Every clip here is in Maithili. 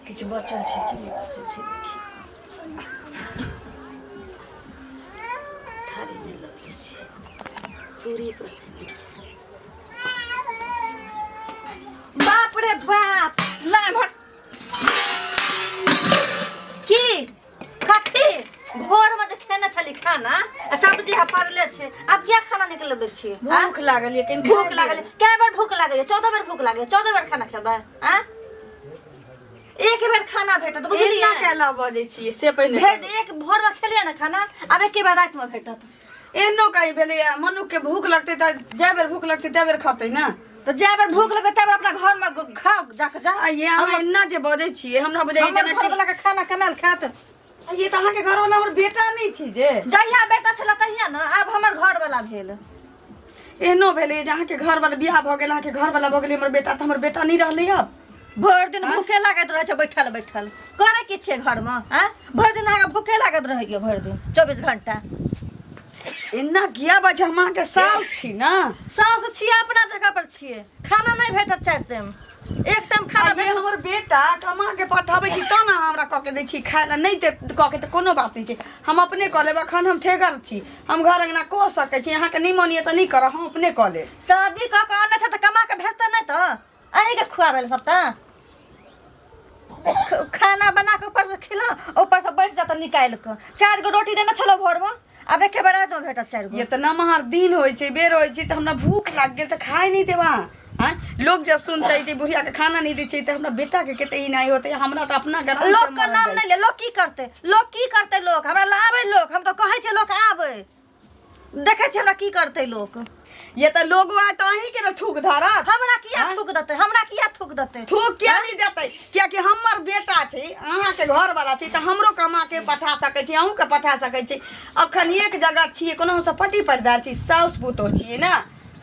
किछु बचल छै कि नहि बचल छै देखी थारी नहि लगै छै दूरी पर नहि छै। बाप रे बाप ला एम्हर की कथी भोर में जे खेने छली खाना आ सब्जी हा पड़ले छै आब किया खाना निकलबै छी आँ? भूख लागल ये कनि भूख लागल कै बेर भूख लागल 14 बेर भूख लागल 14 बेर खाना खेबै आँ एक बेर खाना भेटत बुझलियै एना कैला बजै छियै से पहिने भेट एक भोर में खेलियै ने खाना आब एके बेर राति में भेटत एहनो कहीं भेलैया मनुख के भूख लगतै तऽ जाय बेर भूख लगतै तै बेर खतै ने तऽ जाय बेर भूख लगतै तै बेर अपना घर में खाओ जाके जा आ ये अहाँ एना जे बजै छियै हमरा बुझाइए हमर जेना घर वाला के खाना कमायल खायत कि ये तऽ अहाँके घरवाला हमर बेटा नहि छी जे जहिया बेटा छला तहिया ने आब हमर घर वाला भेल एहनो भेलै जे अहाँके घरवाला बियाह भऽ गेल अहाँके घरवाला भऽ गेलै हमर बेटा तऽ हमर बेटा नहि रहलै आब भरि दिन भूखे लागैत रहै छै बैठल बैठल करै की छियै घरमे आँय भरि दिन अहाँके भूखे लागैत रहैए भरि दिन 24 घंटा एना किया बजै हम अहाँके साउस छी ने साउस छियै अपना जगह पर छियै खाना नहि भेटत चारि टाइम एक टाइम खाना आ ये हमर बेटा कमा के पठाबै छी तब ने अहाँ हमरा कऽ के दै छी खाय लए नहि दे कऽ के तऽ कोनो बात नहि छै हम अपने कऽ लेब एखन हम ठेगर छी हम घर अङ्गना कऽ सकै छी अहाँके नहि मन यऽ तऽ नहि करब हम अपने कऽ लेब शादी कऽ के आनै छै तऽ कमा के भेजतै नहि तऽ अहीँके खुआबै लए सबटा खाना बना के ऊपर से खिला ऊपर से बैठ जाता निकालि के चारि गो रोटी देने छलो भोर में आब एके बेर रातिमे भेटत चारि गो ये तऽ नमहर दिन होइ छै बेर होइ छै तऽ हमरा भूख लागि गेल तऽ खाय नहि देब अहाँ आँय लोक जे सुनतै जे बुढ़ियाके खाना नहि दै छै तऽ हमरा बेटाके कते ई नहि होतै हमरा तऽ अपना गराम लोक के नाम नहि ले लोक की करतै लोक की करतै लोक हमरा लाबै लोक हम तऽ कहै छियै लोक आबै देखै छियै हमरा की करतै लोक ये तऽ लोग आय तऽ अहीं के ने थूक धरत हमरा किया थूक देतै हमरा किया थूक देतै थूक किया नहि देतै कियाकि हमर बेटा छै अहाँके घरवाला छै तऽ हमरो कमा के पठा सकै छी अहूँके पठा सकै छी अखन एक जगह छियै कोनो हमसब पटी परिदार छी साउस पुतोह छियै ने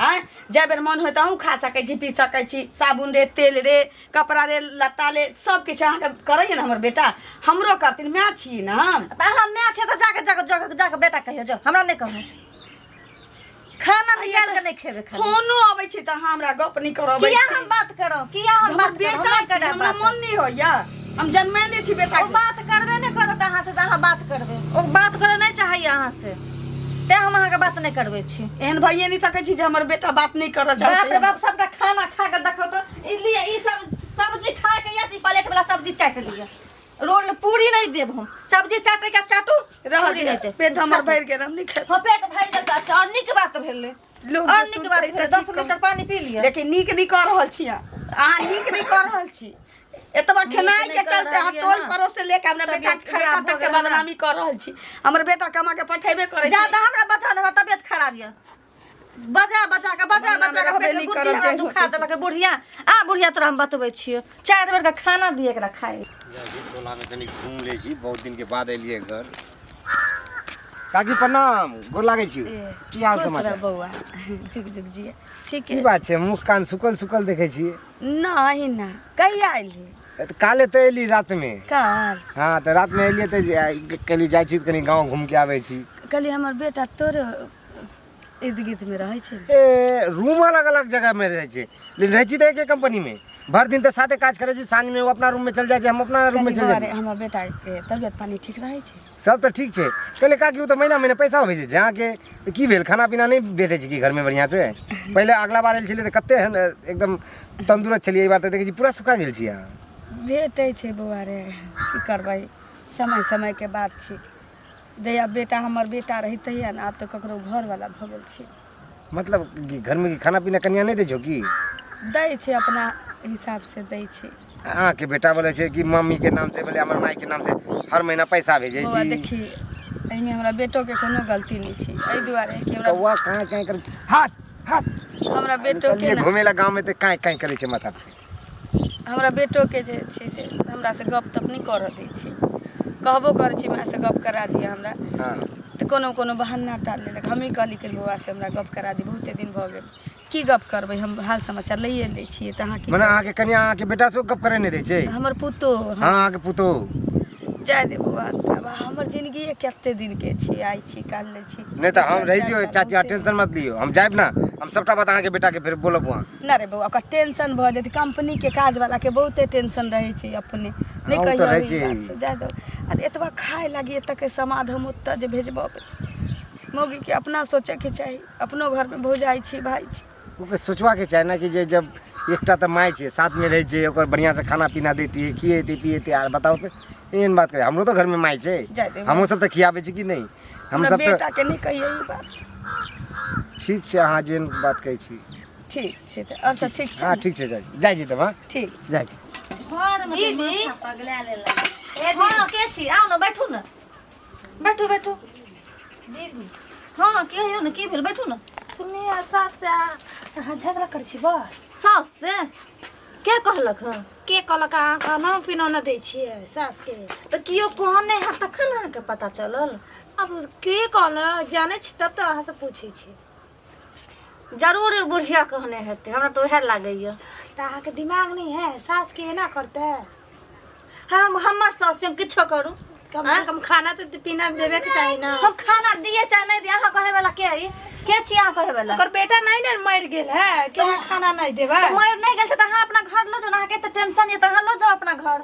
आँय जाहि बेर मन होय तऽ अहूँ खा सकै छी पी सकै छी साबुन रे तेल रे कपड़ा रे लत्ता रे सब किछु अहाँके करैए ने हमर बेटा हमरो करथिन माय छियै ने हम तऽ अहाँ माय छै तऽ जाके जाके जाके जाके बेटा कहियो जाओ हमरा नहि कहू खाना निकाल के नहि खेबै खाली फोनो अबै छै तऽ अहाँ हमरा गप नहि करबै किया हम बात करब किया हम हमर बात करब बेटा हमरा छी करब हमरा बात। मन नहि होइया हम जन्मैले छी बेटा ओ बात करबे नहि करत अहाँ से तऽ अहाँ बात करबै ओ बात करे नहि चाहैया अहाँ से तें हम अहाँके बात नहि करबै छी एहन भइए नहि सकै छी जे हमर बेटा बात नहि करऽ बाप रे चाहतै बाप सबटा खाना खा के देखो तो ई लिए ई सब सब्जी खा के या ई प्लेट वाला सब्जी चाट लिअ रोल पूरी नहीं देब हम सब्जी चाटे के चाटू रह पूरी नहीं दिअ देब पेट हमर भरि गेल हम नहि खेब हो पेट भरि गेल तऽ अच्छा, और नीक बात भेलै लोक और जे नीक बात सुनतै भेलै तऽ 10 की लीटर पानी पी लिअ लेकिन नीक नहि कऽ रहल छी अहाँ अहाँ नीक नहि कऽ रहल छी एतबा खेनाइ नहि के कऽ चलते अहाँ रहलियै टोल हँ। पड़ोस से लेके हमरा बेटा तबियत खराब बेटा भऽ तक के गेल हमरा। बदनामी कऽ रहल छी हमर बेटा कमा के पठेबे करै छै ज्यादा हमरा बचा हमरा तबियत खराब यऽ बजा बजा के बजा अंगना बजा मे के रहबे पेट नहि बुद्धि करब हमरा जे दुखा होतै। देलक बुढ़िया आ बुढ़िया तोरा हम बतबै छियो चारि बेर के खाना दिए एकरा खाए जाइ छी टोलामे कनि घूम लै छी बहुत दिनके बाद एलियै घर काकी प्रणाम गोर लागै छी की हाल खुश रह समाचार बौआ जुग जुग जिया ठीक की बात छै मुख कान सुकल सुकल देखै छियै नहि ना कहिया एलही तऽ काले तऽ एली रातिमे काल हँ तऽ रातिमे एलियै तऽ कहली जाइ छी तऽ कनि गाँव घूमके आबै छी कहली हमर बेटा तोरे इर्द गिर्दमे रहै छै ए रूम अलग अलग जगहमे रहै छै लेकिन रहै छी तऽ एके कंपनीमे भरि दिन तऽ साथे काज करै छी साँझमे ओ अपना रूममे चलि जाइ छै हम अपना रूममे कहली चलि बौआ जाइ रे छी हमर बेटाके तबियत पानी ठीक रहै छै सब तऽ ठीक छै कहले काकी ओ तऽ महीना महीना पैसा भेजै छै अहाँके तऽ की भेल खाना पीना नहि भेटै छै की घरमे बढ़िआँसँ पहिले अगला बार आयल छलियै तऽ कते एहन एकदम तन्दुरस्त छलियै एहि बार तऽ देखै छी पूरा सुखा गेल छी अहाँ भेटै छै बौआ रे की करबै समय समयके बात छै जहिया बेटा हमर बेटा रहै तहिया ने आब तऽ ककरो घरवला भऽ गेल छै मतलब कि घरमे की खाना पीना कनिया नहि दै छौ की दै छै अपना हिसाबसँ दै छै अहाँके बेटा बोलै छै कि मम्मीके नाम से बोले हमर मायके नाम से हर महीना पैसा भेजै बौआ छी देखी एहिमे हमरा बेटोके कोनो गलती नहि छै एहि दुआरे कि हमरा कौआ काँय काँय करै हाथ हाथ हमरा बेटोके निकलियै ने घुमै लए गाँवमे तऽ काँय काँय करै छै माथा पे हमरा बेटोके जे छै से हमरासँ गप तप नहि करऽ दै छै कहबो करै छी मायसँ गप करा दिअ हमरा हँ तऽ कोनो कोनो बहाना टाल लेलक हमही कहली कि बौआ से हमरा गप करा दी बहुते दिन भऽ गेल की गप करबै हम हाल समाचार लैए लै छियै तऽ अहाँ की मने अहाँके कनिया अहाँके बेटा से गप करे नहि दै छै हमर पुतोह हँ अहाँके पुतोह जाय दे बौआ आब हमर जिनगी कते दिनके छी आइ छी काल्हि नहि छी नहि तऽ हम रहि दियौ चारि साल चाची अहाँ बहुते। टेंशन मत लियौ हम जायब ने हम सबटा बात अहाँके बेटाके फेर बोलब वहाँ ना रे बौआ ओकरा टेंशन भऽ जेतै कंपनीके काजवलाके बहुते टेंशन रहै छै अपने नहि हाँ, ओ तऽ कहियौ रहै ई छै। बात सब, जाय दौ। आ एतबा खाय लागी एतऽके समाद हम ओतऽ जे भेजबबै। मौगीके अपना सोचैके चाही, अपनो घरमे भौजाइ छी, भाय छी। ओकर सोचबाके चाही ने कि जे जब एकटा तऽ माय छै, साथमे रहै छै, ओकर बढ़िआँसँ खाना पीना दैतियै, खिएतै पिएतै। आर बताउ तऽ एहन बात करै। हमरो तऽ घरमे माय छै, जाय देबै। हमहूँ सब तऽ खियाबै छी कि नहि? हमरा हमसब तऽ बेटाके नहि कहियौ ई बात। ठीक छै, अहाँ जेहन बात कहै छी। ठीक छै तऽ आओर सब ठीक छै? हँ ठीक छै, जाइ छी, जाइ छी तब। हँ ठीक। जाइ छी। घरमे तऽ दीदी। माथा पगला लेलक। हँ के छी? आउ ने, बैठू ने, बैठू बैठू। दीदी। हँ कहियौ ने, की भेल? बैठू ने। सुनिए, सास से अहाँ झगड़ा करै छी बड़? सास से के कहलक हँ? के कहलक, अहाँ खाना पीना नहि दै छियै सासके। तऽ केओ कहने है तखन अहाँके पता चलल? आब के कहलक जानै छी तब तऽ अहाँसँ पूछै छी। जरूर ओ बुढ़िया कहने हेतै, हमरा तऽ उएह लागैया। तऽ अहाँके दिमाग नहि है? सासके एना करतै? हम हमर सास से हम किछो करू? कम से कम खाना तऽ पीना देबे के चाही ने। हम खाना दिए चाहे नहीं दिए, अहाँ कहे वाला के है? के छी अहाँ कहे वाला? ओकर बेटा नहीं ने मरि गेल है कि अहाँ खाना नहीं देबै? मरि नहीं गेल छै तऽ अहाँ अपना घर लऽ जाउ ने। अहाँके एते टेंशन ये तऽ अहाँ लऽ जाउ अपना घर।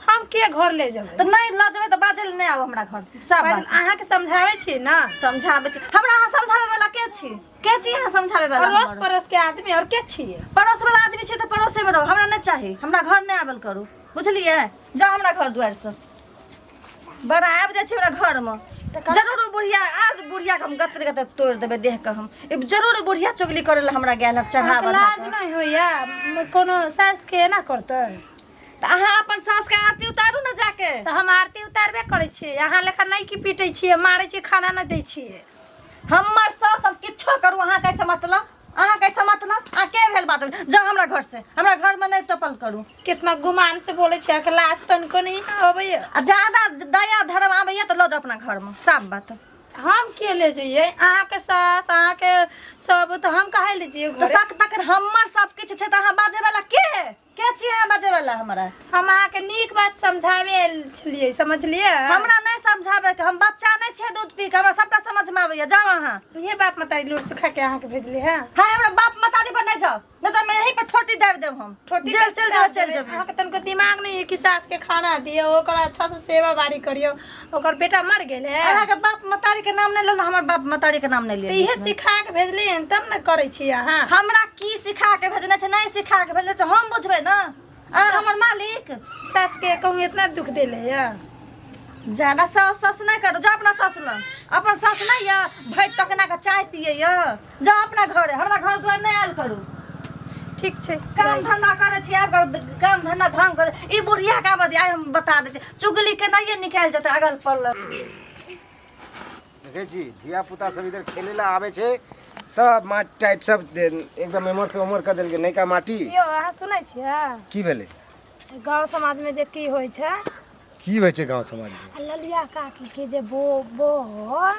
हम के घर ले जेबै? तऽ नहीं लऽ जेबै तऽ बाजै लए नहि आउ हमरा घर, सब बात। अहाँके समझाबै छी ने। समझाबै छी हमरा? अहाँ समझाबै वाला के छी? के छी अहाँ समझाबै वाला? अड़ोस हमर? पड़ोस के आदमी और के छियै? पड़ोस वाला आदमी छै तऽ पड़ोसे मे रहू। हमरा नहि चाही, हमरा घर नहि आबल करू, बुझलियै? जाउ हमरा घर दुआरि से। बड़ा आबि जाइ छै हमरा घरमे। जरूर ओ बुढ़िया आज बुढ़िया के हम गतर गतर तोड़ि देबै देह के हम। ई जरूर ओ बुढ़िया चुगली करै लए हमरा गेल हँ चढ़ा अहाँके बढ़ा लाज कऽ। नहीं होइया? कोनो सास के एना करतै? तऽ अहाँ अपन सास के आरती उतारू ने जाके। तऽ हम आरती उतारबे करै छियै। अहाँ लेखा नहि कि पीटै छियै, मारै छियै, खाना नहि दै छियै। हमर सास हम किछो करू, अहाँ कैसे मतलब? अहाँ कैसे मतलब? अहाँ के भेल बात? जाउ हमरा घर से, हमरा घर में नहीं टपल करू। कितना गुमान से बोलै छियै, अहाँके लाज तनिको नहि अबैया? आ ज्यादा दया धर्म आबैया तऽ लऽ जाउ अपना घर में, साफ बात। हम के ले जइयै? अहाँके सास अहाँके सब, तऽ हम काहे ले जइयै तऽ घरे? सक तखन हमर सब किछु छै तऽ अहाँ बाजै वाला के के छी अहाँ बाजै वाला हमरा? हम अहाँके नीक बात समझाबे आयल छलियै, समझलियै? हमरा नहीं समझाबे के, हम बच्चा नहीं छियै दूध पी के, हमरा सबटा समझ में आबैया। जाउ अहाँ। इहे बाप मतारी लूर सिखा के अहाँके भेजली है। हाँ हमरा बाप मतारी पर नहीं जाओ, नहीं तो मैं यहीं पर ठोटी दाबि देब हम। ठोटी जेल चल जाओ, चल जेबै। अहाँके तनिको दिमाग नहीं है कि सास के खाना दियौ, ओकरा अच्छा से सेवा बारी करियौ? ओकर बेटा मर गेल है। अहाँके बाप मतारी के नाम नहीं लेलहुँ, हमर बाप मतारी के नाम नहीं तऽ लेलहुँ। इहे सिखा के भेजली हन तब ने करै छी अहाँ। हमरा की सिखा के भेजने छै, नहीं सिखा के भेजने छै, हम बुझबै ने? अहाँ हमर मालिक? सास के कहूँ इतना दुख देले है? ज्यादा सास सास नहीं करू, जा अपना सास लग। अपन सास नहीं यऽ भरि टकना के चाय पिए यऽ। जा अपना घर, हमरा घर द्वार नहीं आयल करू। ठीक छै। काम धंधा करै छी, आब काम धंधा भांग करे। ई बुढ़िया के आबऽ दे, आइ हम बता दै छी चुगली केनाइए निकालि जेतै अगल पर। देखै छी धिया पुता सब इधर खेले ला आबै छै, सब माटि टाइट सब एकदम एम्हर से ओम्हर कर देलकै नयका माटी। यौ अहाँ सुनै छियै? की भेलै? गाँव समाजमे जे की होइ छै। की होइ छै गाँव समाजमे? आ ललिया काकी के जे बो बो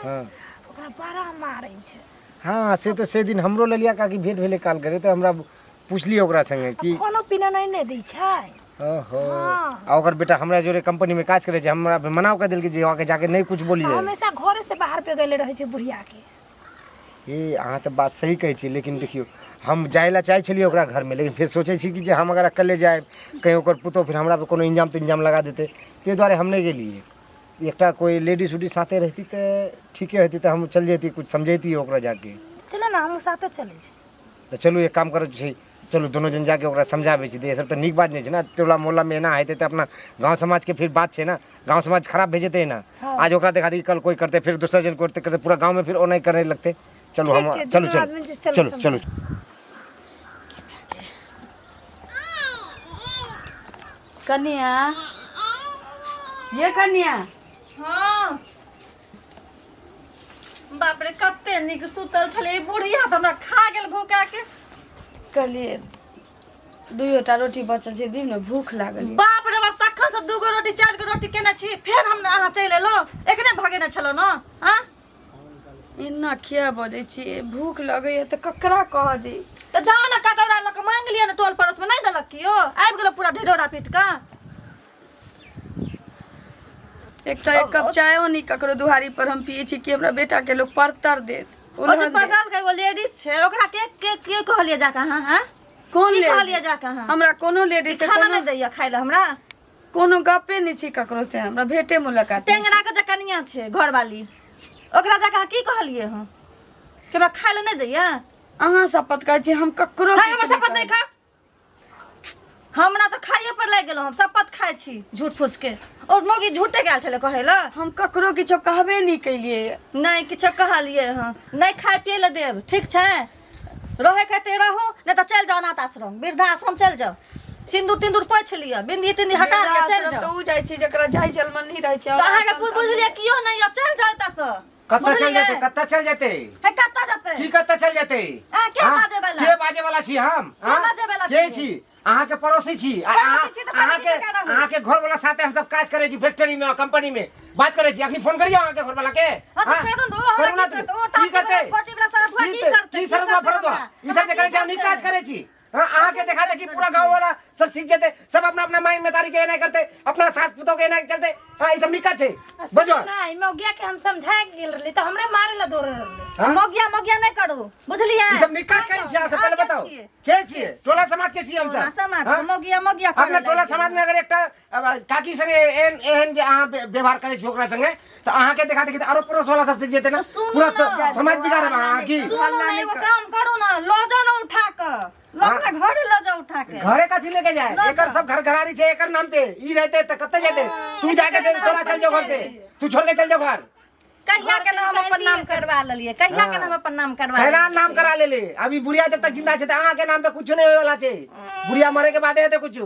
हँ ओकरा बड़ा मारै छै। हँ से तऽ से दिन हमरो ललिया काकी भेंट भेलै काल करे तऽ हमरा पुछलियै ओकरा संगे कि खानो पीना नहि ने दै छै। ओहो। हँ। आ ओकर बेटा हमरा जोरे कंपनी में काज करै छै, हमरा मना कऽ देलकै जे अहाँके जाके नहि कुछ बोलियै। हमेशा घरे से बाहर पे गेले रहै छै बुढ़िया के। ए अहाँ तऽ बात सही कहै छी, लेकिन देखियौ हम जाइ लए चाहै छलियै ओकरा घरमे, लेकिन फेर सोचै छी कि जे हम अगर अकेले जायब कहीं ओकर पुतोह फेर हमरा पर कोनो इंजाम तिंजाम लगा देतै, ताहि दुआरे हम नहि गेलियै। एकटा कोइ लेडीज उडीज साथे रहिती तऽ ठीके होती, तऽ हम चलि जैती, कुछ समझैती ओकरा जाके। चलो ने, हमहूँ साथे चलै छी। तऽ चलू, एक काम करै छी, चलू दुनू जन जाके ओकरा समझाबै छी। तऽ ई सब तऽ नीक बात नहि छै ने। टोला मोहल्लामे एना हेतै तऽ अपना गाँव समाजके फिर बात छै ने, गाँव समाज खराब भए जेतै ने। आज ओकरा देखा दी, कल कोइ करतै, फिर दोसर जन करतै करतै पूरा गाँवमे फिर ओनाहि करै लगतै। चलू हम ठीक छै, चलू दुनू चलू आदमी चलू चलू समझा। चलू। कन्या, ये कन्या। हाँ बाप रे, कते नीक सुतल छलै ई बुढ़िया तऽ हमरा खा गेल भूखा के। कहलिए दुइयोटा रोटी बचल छै, दियौ ने, भूख लागल यऽ। बाप रे बाप, तखन से दूगो रोटी चारि गो रोटी केने छी, फेर हम अहाँ चलि एलहुँ? एखने भगेने छलहुँ ने? आँ एना किया बजै छी? भूख लगैया तऽ ककरा कहऽ दी? तऽ जाउ ने कटोरा लऽ कऽ मांगि लिअ ने टोल पड़ोसमे, नहि देलक केओ? आबि गेलहुँ पूरा ढिढोरा पीट कऽ। एकटा एक कप चायो नहि ककरो दुहारी पर हम पियै छी कि हमरा बेटा के लोग परतर देत? ओ जे उलहन देत। बगल के एगो लेडीज छै, ओकरा के के के कहलियै जाकऽ अहाँ? हँ कोन की लेडीज? कहलियै जाकऽ अहाँ? हमरा कोनो लेडीज से खाना कोनो नहि दैया खाय लए हमरा। कोनो गपे नहि छै ककरो से हमरा भेटे मुलाकात नहि टेंगरा के जे कनिया छै घरवाली ओकरा जाके अहाँ की कहलियै हँ कि हमरा खाय लए नहि दैया छै। अहाँ शपथ कहै छी हम ककरो खाय किछु हमर शपथ नहि नहि खा हमरा तऽ खाइए पर लागि गेलहुँ हम शपथ खाइ छी झूठ फूस के ओ मौगी झूठे गेल छलै कहै लए हम ककरो किछो कहबे नहि केलियै नहि किछो कहलियै हँ नहि खाय पियै लए देब ठीक छै रहै के हेतै रहू नहि तऽ चलि जाउ अनाथ आश्रम वृद्धाश्रम चलि जाउ सिन्दूर तिन्दूर पोछि लिअ बिन्दी तिन्दी हटा लिअ चलि वृद्धाश्रम जाउ तऽ उ जाइ छै जकरा जाइ छल मन नहि रहै छै तऽ अहाँके बुझलियै कियो नहि यऽ चलि जाउ एतऽसँ कतऽ चल बुझलियै? जेतै कतऽ चल जेतै हे कतऽ जेतै की कतऽ चल जेतै अहाँ के हाँ? बाजै वाला? के बाजे वाला छी हम हाँ? बाजै वाला के छी? छी अहाँ के पड़ोसी छी आ पड़ोसी अहाँ छी तऽ पड़ोसी अहाँ के जकाँ रहू। अहाँ के घर वाला साथे हम सब काज करै छी फैक्ट्री में और कंपनी में बात करै छी अखनी फोन करियौ अहाँ के घर वाला के हाँ, तऽ हाँ? करू ने, ओ हमरा करू ना की तऽ करतै? ओ की टास्क वाला करतै फौजी वाला सरधुआ की करतै? की की सरधुआ करतै फरधुआ हमरा? ई सब जे करै छी हम नीक काज करै छी हाँ अहाँ के देखा देखी पूरा गांव वाला सब सीख जेतै सब अपना अपना माई महतारी के एना करते अपना सास पुतोह के एना चलते हाँ ई सब नीक काज छै बजो नहीं मौगिया के हम समझा के गेल रहली तो हमरे मारे ला दौड़ रहली हाँ? मौगिया मौगिया नहि करू बुझलियै ई सब नीक काज करै छी अहाँ सब पहले अहाँ के बताओ छियै? के छियै टोला समाज के छियै हम टोला सब समाज हाँ? मौगिया मौगिया करऽ अपना टोला लागि समाज में अगर एकटा अब, काकी संगे एहन एहन जे अहाँ व्यवहार करै छी ओकरा संगे तऽ अहाँके देखा देखी तऽ आरो पड़ोस वाला सब सीख जेतै ने तऽ सुनू पूरा ना। तऽ समाज बिगाड़ब अहाँ की सुनू ने एगो काम करू ने लऽ जाउ ने उठा कऽ लऽ अपना घरे लऽ जाउ उठा के घरे कथी लेके जाए लऽ एकर जाउ। सब घर घरारी छै एकर नाम पे ई रहते तऽ कतऽ जेतै तू जाके चल तोरा चल जाओ घर से तू छोड़ के चल जाओ घर कहिया के नाम अपन नाम करवा लेलियै कहिया के नाम अपन नाम करवा कहला नाम करा ले ले अभी बुढ़िया जब तक जिंदा छै तऽ अहाँ के नाम पे कुछ नहीं होय वाला छै बुढ़िया मरे के बादे हेतै कुछ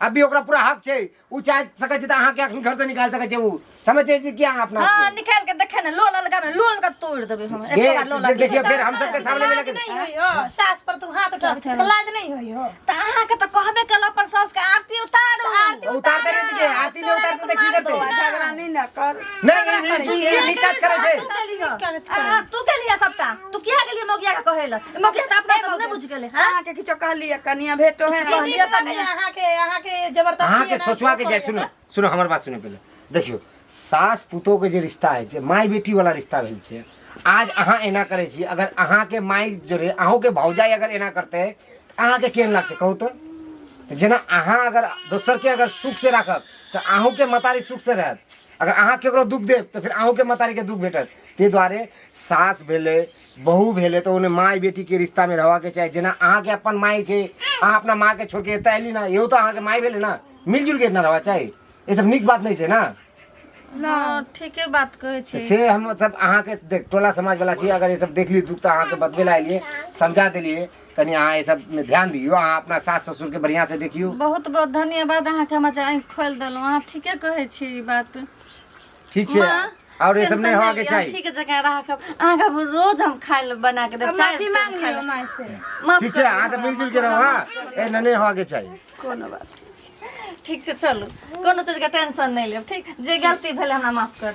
अभी ओकरा पूरा हक छै उ चाह सकै छै तऽ अहाँके अखन घर से निकाल सकै छै उ समझ छै कि अहाँ अपना हाँ आपके? निकाल के देखे ने लोल अलगा में लोल के तोड़ देबे हम एक गे- बार लोल अलगा देखियौ फेर हम सबके सामने में लाज लगे नहीं होई हो सास पर तू हाथ उठाबै छी तऽ लाज नहीं होई हो त अहाँ के त कहबे केल अपन सास के आरती उतारू आरती उतारते नहीं छियै आरती नहीं उतारते तऽ की करतै झगड़ा नहीं ना कर नहीं नहीं ई नीक काज करै छै तू गेलियो आ, तू गेलियो सबटा तू किया गेलियो मौगिया के कहै लए मौगिया त अपना सब नहि बुझ गेलै हां अहाँके किछो कहलियै कनिया भेटो है की नीक लगैया अहाँके अहाँके जबरदस्ती अहाँके एना सोचवा के करैया चाही सुनो सुनो हमर बात सुनो पहिले देखियौ सास पुतोह के जे रिश्ता होइ छै माय बेटी वाला रिश्ता भेल छै आज अहाँ एना करै छी अगर अहाँके माय जोरे अहूँके भौजाई अगर एना करतै तऽ अहाँके केहन लागतै कहू तऽ जेना अहाँ अगर दोसरके अगर सुख से राखब तऽ अहूँके मतारी सुख से रहत अगर अहाँ केकरो दुख देब तऽ फेर अहूँके मतारीके दुख भेटत ताहि दुआरे सास भेलै बहू भेलै तऽ ओने माय बेटीके रिश्तामे रहबाके चाही जेना अहाँके अपन माय छै अहाँ अपना माँके छोड़िके एतऽ अयली ने इहो तऽ अहाँके माय भेलै ने मिलजुलके एतना रहबाक चाही ई सब नीक बात नहि छै ने हँ ठीके बात कहै छी से हम सब अहाँके देख टोला समाजवला छी अगर ई सब देखली दुख तऽ अहाँके बतबै लए एलियै समझा देलियै कनि अहाँ ई सबमे ध्यान दियौ अहाँ अपना सास ससुरके बढ़िआँसँ देखियौ बहुत बहुत धन्यवाद अहाँके हमर जे आँखि खोलि देलहुँ अहाँ ठीके कहै छी ई बात ठीक छै माँ, आओर ई सब नहि टेंशन होबाके लिअ, हम चाही ठीक जकाँ राखब अहाँके हम रोज हम खाय लए बना के देब चारि माफी टाइम मांग खाय लियौ लए। माय से माफ ठीक छै कर अहाँ सब मिलजुल के रहू हँ ए नहि होबाके चाही कोनो बात ठीक छै चलू कोनो चीजके टेंशन नहि लेब ठीक जे गलती भेलै हमरा माफ कर